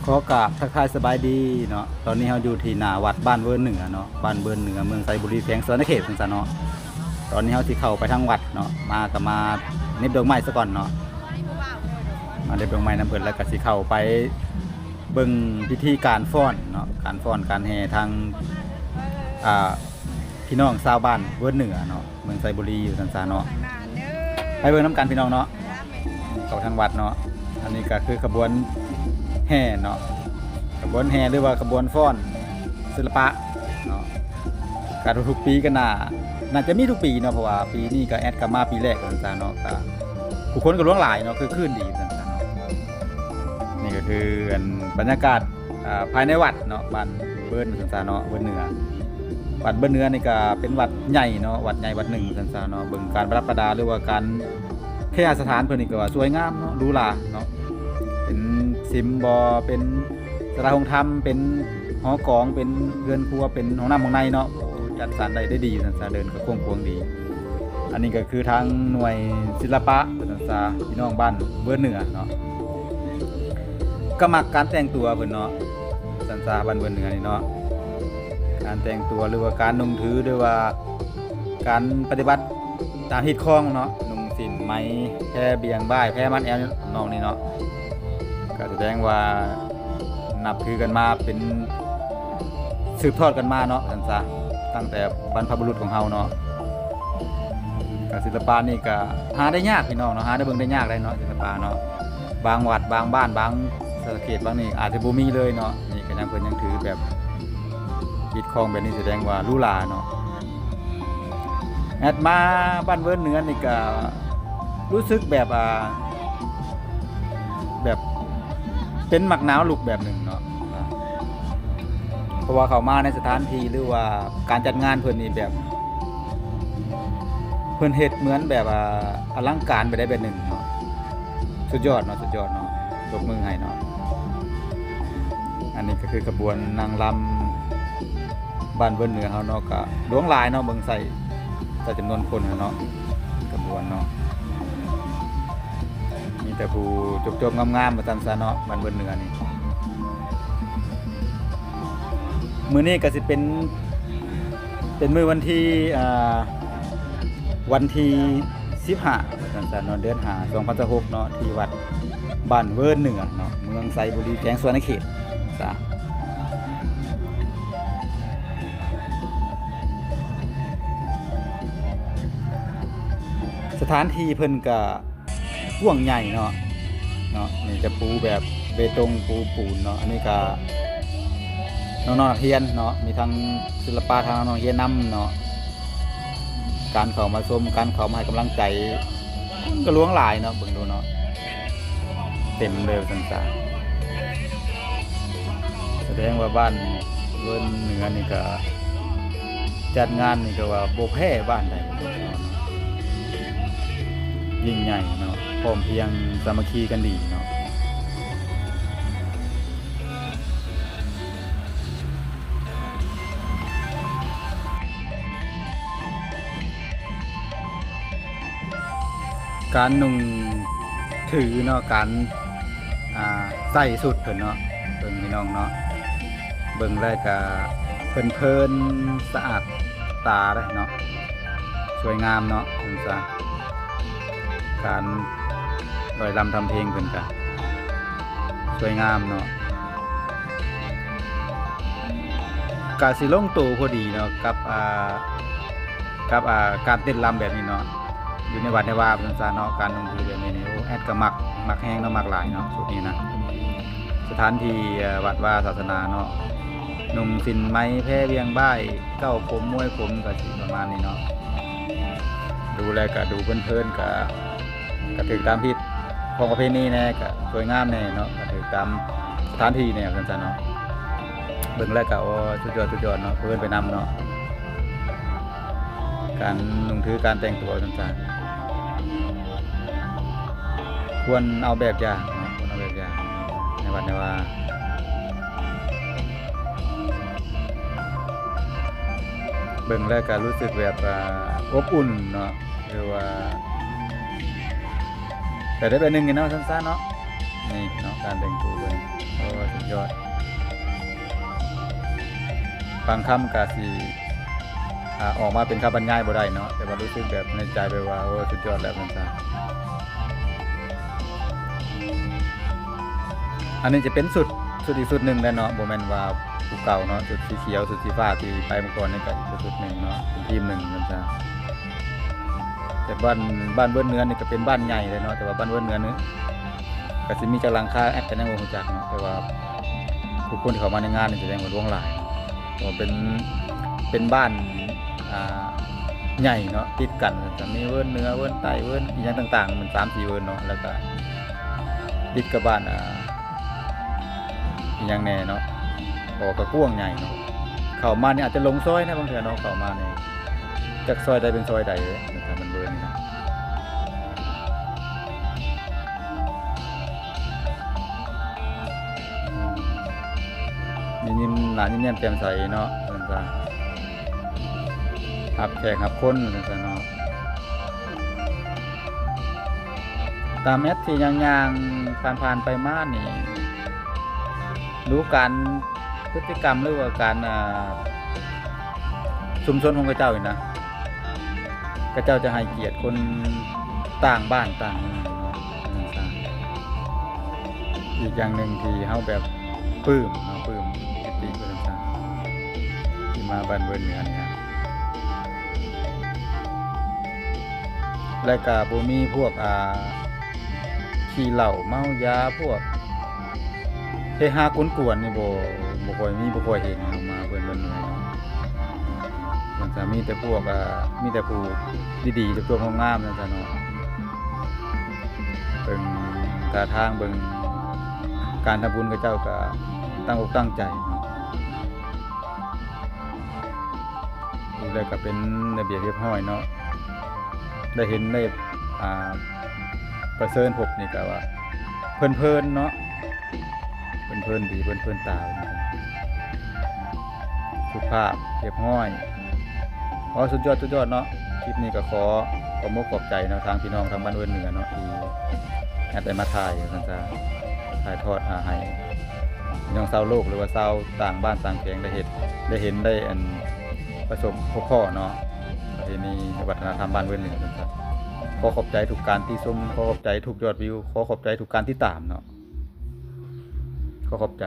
ຂໍກາບທັກທາຍສະບາຍດີເນາະ, ຕອນນີ້ເຮົາຢູ່ທີ່ໜ້າວັດບ້ານເວີນເໜືອເນາະ, ບ້ານເວີນເໜືອ ເມືອງໄຊບູລີ ແຂວງສະຫວັນນະເຂດ ວ່າຊັ້ນຊະເນາະ. ຕອນນີ້ເຮົາຊິເຂົ້າໄປທາງວັດເນາະ, ມາກໍມາເໜັບດອກໄມ້ສາກ່ອນເນາະ, ມາເໜັບດອກໄມ້ນຳເພິ່ນ ແລ້ວກໍຊິເຂົ້າໄປເບິ່ງພິທີການຟ້ອນເນາະ, ການຟ້ອນການແຫ່ທາງ ອ່າ ພີ່ນ້ອງຊາວບ້ານເວີນເໜືອເນາະ, ເມືອງໄຊບູລີ ວ່າຊັ້ນຊະເນາະ. ໄປເບິ່ງນຳກັນພີ່ນ້ອງເນາະ, ເຂົ້າທາງວັດເນາະ. ອັນນີ້ກໍຄືຂະບວນແຫ່ເນາະ, ຂະບວນແຫ່ ຫຼືວ່າຂະບວນຟ້ອນສິລະປະເນາະ, ກໍທຸກໆປີກໍໜ້າ ໜ້າຈະມີທຸກປີເນາະ, ເພາະວ່າປີນີ້ກໍແອດກໍມາປີແລກ ວ່າຊັ້ນຊະເນາະ, ກໍຜູ້ຄົນກໍຫຼວງຫຼາຍເນາະ, ຄຶກຄື້ນດີ ວ່າຊັ້ນຊະເນາະ. ນີ້ກໍຄືອັນບັນຍາກາດ ອ່າ ພາຍໃນວັດເນາະ, ບ້ານເວີນ ວ່າຊັ້ນຊະເນາະ, ເວີນເໜືອ. ວັດເວີນເໜືອນີ້ກໍເປັນວັດໃຫຍ່ເນາະ, ວັດໃຫຍ່ວັດໜຶ່ງ ວ່າຊັ້ນຊະເນາະ. ເບິ່ງການປະດັບປະດາ ຫຼືວ່າການເຄຫະສະຖານເພິ່ນນີ້ກໍວ່າສວຍງາມເນາະ, ຫຼູຫຼາເນາະ, ເປັນສິມບໍ່ ເປັນສາລາໂຮງທຳ ເປັນຫໍກອງ ເປັນເຮືອນຄົວ ເປັນຫ້ອງນ້ຳຫ້ອງໃນເນາະ. ໂອ້ ຈັດສັນໄດ້ ໄດ້ດີ ວ່າຊັ້ນຊະ, ເດີ່ນກໍກວ້າງຂວາງດີ. ອັນນີ້ກໍຄືທາງໜ່ວຍສິລະປະ ວ່າຊັ້ນຊະ, ພີ່ນ້ອງບ້ານເວີນເໜືອເນາະ. ກໍມັກການແຕ່ງຕົວເພິ່ນເນາະ, ສັນຊາບ້ານເວີນເໜືອນີ້ເນາະ, ການແຕ່ງຕົວ ຫຼືວ່າການນຸ່ງຖື ຫຼືວ່າການປະຕິບັດຕາມຮີດຄອງເນາະ, ນຸ່ງສິ້ນໄໝ ແພ ບ່ຽງ ບ່າຍ ແພ ມັດແອວ ທຳນອງນີ້ເນາະ, ກໍສະແດງວ່ານັບຖືກັນມາເປັນ ສືບທອດກັນມາເນາະ ວ່າຊັ້ນຊະ, ຕັ້ງແຕ່ບັນພະບຸລຸດຂອງເຮົາເນາະ. ກະສິລະປະນີ້ກະຫາໄດ້ຍາກພີ່ນ້ອງເນາະ, ຫາໄດ້ເບິ່ງໄດ້ຍາກໄດ໋ເນາະ ສິລະປະເນາະ. ບາງວັດ ບາງບ້ານ ບາງເຂດ ບາງນີ້ອາດຈະບໍ່ມີເລີຍເນາະ, ນີ້ກະຍັງ ເພິ່ນຍັງຖືແບບຮີດຄອງແບບນີ້ ສະແດງວ່າຫຼູຫຼາເນາະ. ແອດມາບ້ານເວີນເໜືອນີ້ກະຮູ້ສຶກແບບ ອ່າ ແບບເປັນໝາກໜາວລຸກແບບໜຶ່ງເນາະ, ເພາະວ່າເຂົ້າມາໃນສະຖານທີ່ ຫຼືວ່າການຈັດງານເພິ່ນນີ້ແບບ ເພິ່ນເຮັດເໝືອນແບບ ອ່າ ອະລັງການໄປໄດ້ແບບໜຶ່ງເນາະ. ສຸດຍອດເນາະ ສຸດຍອດເນາະ, ຕົບມືໃຫ້ເນາະ. ອັນນີ້ກໍຄືຂະບວນນາງລຳບ້ານເວີນເໜືອເຮົາເນາະ, ກໍຫຼວງຫຼາຍເນາະ, ເບິ່ງໃສ່ ໃສ່ຈຳນວນຄົນເນາະ, ຂະບວນເນາະ. ມີແຕ່ຜູ້ຈົບໆງາມໆ ວ່າຊັ້ນຊະເນາະ, ບ້ານເວີນເໜືອນີ້. ມື້ນີ້ກໍຊິເປັນ ເປັນມື້ວັນທີ ອ່າ ວັນທີສິບຫ້າ ວ່າຊັ້ນຊະເນາະ, ເດືອນຫ້າ ສອງພັນຊາວຫົກເນາະ, ທີ່ວັດບ້ານເວີນເໜືອເນາະ, ເມືອງໄຊບູລີ ແຂວງສະຫວັນນະເຂດ. ສະຖານທີ່ເພິ່ນກະ ກວ້າງໃຫຍ່ເນາະ ເນາະ. ນີ້ຈະປູແບບເບຕົງ ປູປູນເນາະ. ອັນນີ້ກະນ້ອງໆນັກຮຽນເນາະ, ມີທັງສິລະປະ ທັງນ້ອງໆນັກຮຽນນຳເນາະ. ການເຂົ້າມາຊົມ ການເຂົ້າມາໃຫ້ກຳລັງໃຈ ຄົນກໍຫຼວງຫຼາຍເນາະ, ເບິ່ງດູເນາະ, ເຕັມເລີຍວ່າຊັ້ນຊະ. ສະແດງວ່າບ້ານເວີນເໜືອນີ້ກະ ຈັດງານນີ້ກໍວ່າບໍ່ແພ້ບ້ານໃດເນາະ, ຍິ່ງໃຫຍ່ເນາະ, ພ້ອມພຽງສາມັກຄີກັນດີເນາະ. ການນຸ່ງຖືເນາະ, ການ ອ່າ ໃສ່ຊຸດເພິ່ນເນາະ, ເບິ່ງພີ່ນ້ອງເນາະ, ເບິ່ງແລ້ວກະເພີນໆ ສະອາດຕາເດ້ເນາະ, ສວຍງາມເນາະ ເພິ່ນຊະ. ການລອຍລຳທຳເພງເພິ່ນກະສວຍງາມເນາະ. ກະຊິລົງໂຕພໍດີເນາະ ກັບ ອ່າ ກັບ ອ່າ ການເຕັ້ນລຳແບບນີ້ເນາະ, ຢູ່ໃນວັດໃນວາ ວ່າຊັ້ນຊະເນາະ. ການນຸ່ງຖືແບບນີ້ນີ້ ໂອ້ ແອດກໍມັກ ມັກແຮງເນາະ, ມັກຫຼາຍເນາະ ຊຸດນີ້ນະ. ສະຖານທີ່ ເອີ ວັດວາສາສະໜາເນາະ, ນຸ່ງສິ້ນໄໝ ແພ ບ່ຽງ ບ່າຍ ເກົ້າຜົມ ມວຍຜົມ ກໍຊິປະມານນີ້ເນາະ. ດູແລ້ວກໍດູເພີນໆ ກໍ ກໍຖືກຕາມຮີດຂອງປະເພນີແດ່ ກໍສວຍງາມແດ່ເນາະ, ກໍຖືກຕາມສະຖານທີ່ແດ່ ວ່າຊັ້ນຊະເນາະ. ເບິ່ງແລ້ວກໍ ໂອ້ ສຸດຍອດ ສຸດຍອດເນາະ, ເພິ່ນໄປນຳເນາະ. ການນຸ່ງຖື ການແຕ່ງຕົວ ວ່າຊັ້ນຊະ, ຄວນເອົາແບບຢ່າງເນາະ, ຄວນເອົາແບບຢ່າງໃນວັດໃນວາ. ເບິ່ງແລ້ວກໍຮູ້ສຶກແບບ ອ່າ ອົບອຸ່ນເນາະ, ຫຼືວ່າ ແບບໃດແບບໜຶ່ງເນາະ ວ່າຊັ້ນຊະເນາະ. ນີ້ເນາະ ການແຕ່ງຕົວເພິ່ນ ໂອ້ ສຸດຍອດ. ບາງຄຳກະຊິ ອາ ອອກມາເປັນຄຳບັນຍາຍບໍ່ໄດ້ເນາະ ແຕ່ວ່າຮູ້ສຶກແບບໃນໃຈແບບວ່າ ໂອ້ ສຸດຍອດແລ້ວ ວ່າຊັ້ນຊະ. ອັນນີ້ຈະເປັນຊຸດ ຊຸດອີກຊຸດໜຶ່ງແຫຼະເນາະ ບໍ່ແມ່ນວ່າຜູ້ເກົ່າເນາະ ຊຸດສີຂຽວ ຊຸດສີຟ້າທີ່ໄປເມື່ອກ່ອນນີ້ກະອີກຊຸດໜຶ່ງເນາະ ເປັນທີມໜຶ່ງ ວ່າຊັ້ນຊະ. ແຕ່ບ້ານ ບ້ານເວີນເໜືອນີ້ກະເປັນບ້ານໃຫຍ່ເລີຍເນາະ ແຕ່ວ່າບ້ານເວີນເໜືອນີ້ກະຊິມີຈັກຫຼັງຄາ ແອັດກະຍັງບໍ່ຮູ້ຈັກເນາະ ແຕ່ວ່າຜູ້ຄົນທີ່ເຂົ້າມາໃນງານນີ້ສະແດງວ່າຫຼວງຫຼາຍ ເພາະວ່າເປັນ ເປັນບ້ານ ອ່າ ໃຫຍ່ເນາະ ຕິດກັນ ກະມີເວີນເໜືອ ເວີນໃຕ້ ເວີນອີ່ຫຍັງຕ່າງໆ ມັນສາມສີ່ເວີນເນາະ ແລ້ວກະຕິດກັບບ້ານ ອ່າ ອີ່ຫຍັງແດ່ເນາະ ເພາະວ່າກະກວ້າງໃຫຍ່ເນາະ. ເຂົ້າມານີ້ອາດຈະຫຼົງຊອຍນະ ບາງເທື່ອເນາະ ເຂົ້າມານີ້ຈັກຊອຍໃດເປັນຊອຍໃດເດ້ ຖ້າມັນເວີນນີ້ນະ. ຍິ້ມ ໜ້າຍິ້ມແຍ້ມແຈ່ມໃສເນາະ ເພິ່ນກະຮັບແຂກຮັບຄົນ ວ່າຊັ້ນຊະເນາະ. ຕາມແອັດທີ່ຍ່າງໆຜ່ານໆໄປມານີ້ ດູການ ພຶດຕິກຳ ຫຼືວ່າການ ອ່າ ຊຸມຊົນຂອງເຂົາເຈົ້ານີ້ນະ ເຂົາເຈົ້າຈະໃຫ້ກຽດຄົນຕ່າງບ້ານຕ່າງເມືອງເນາະ ວ່າຊັ້ນຊະ. ອີກຢ່າງໜຶ່ງທີ່ເຮົາແບບປຶ້ມເນາະ ປຶ້ມປິຕິ ວ່າຊັ້ນຊະ ທີ່ມາບ້ານເວີນເໜືອນີ້ນະ. ແລະກະບໍ່ມີພວກ ອ່າ ຂີ້ເຫຼົ້າເມົາຢາ ພວກເຮຮາກົນກວນນີ້ ບໍ່ ບໍ່ຄ່ອຍມີ ບໍ່ຄ່ອຍເຫັນເນາະ ມາເພິ່ນ ເພິ່ນເມື່ອຍເນາະ ມັນຈະມີແຕ່ພວກ ອ່າ ມີແຕ່ຜູ້ດີໆ ຈວບໆ ງາມໆ ຈັ່ງຊັ້ນເນາະ. ເບິ່ງທ່າທາງ ເບິ່ງການທຳບຸນ ເຂົາເຈົ້າກະຕັ້ງອົກຕັ້ງໃຈເນາະ. ດູແລ້ວກະເປັນລະບຽບຮຽບຮ້ອຍເນາະ ໄດ້ເຫັນໄດ້ ອ່າ ປະເຊີນພົບນີ້ກະວ່າເພີນໆເນາະ ເພີນໆດີ ເພີນໆຕາ ສຸພາບຮຽບຮ້ອຍ. ອໍ ສຸດຍອດ ສຸດຍອດເນາະ. ຄລິບນີ້ກະຂໍຂອບອົກຂອບໃຈເນາະ ທາງພີ່ນ້ອງທາງບ້ານເວີນເໜືອເນາະ ທີ່ແອັດໄດ້ມາຖ່າຍ ວ່າຊັ້ນຊະ ຖ່າຍທອດ ອ່າ ໃຫ້ພີ່ນ້ອງຊາວໂລກ ຫຼືວ່າຊາວຕ່າງບ້ານຕ່າງແຂວງໄດ້ເຫັນ ໄດ້ເຫັນ ໄດ້ອັນ ປະສົບພົບພໍ້ເນາະ ປະເພນີວັດທະນະທຳບ້ານເວີນເໜືອ ວ່າຊັ້ນຊະ. ຂໍຂອບໃຈທຸກການຕິຊົມ ຂໍຂອບໃຈທຸກຍອດວິວ ຂໍຂອບໃຈທຸກການຕິດຕາມເນາະ ຂໍຂອບໃຈ.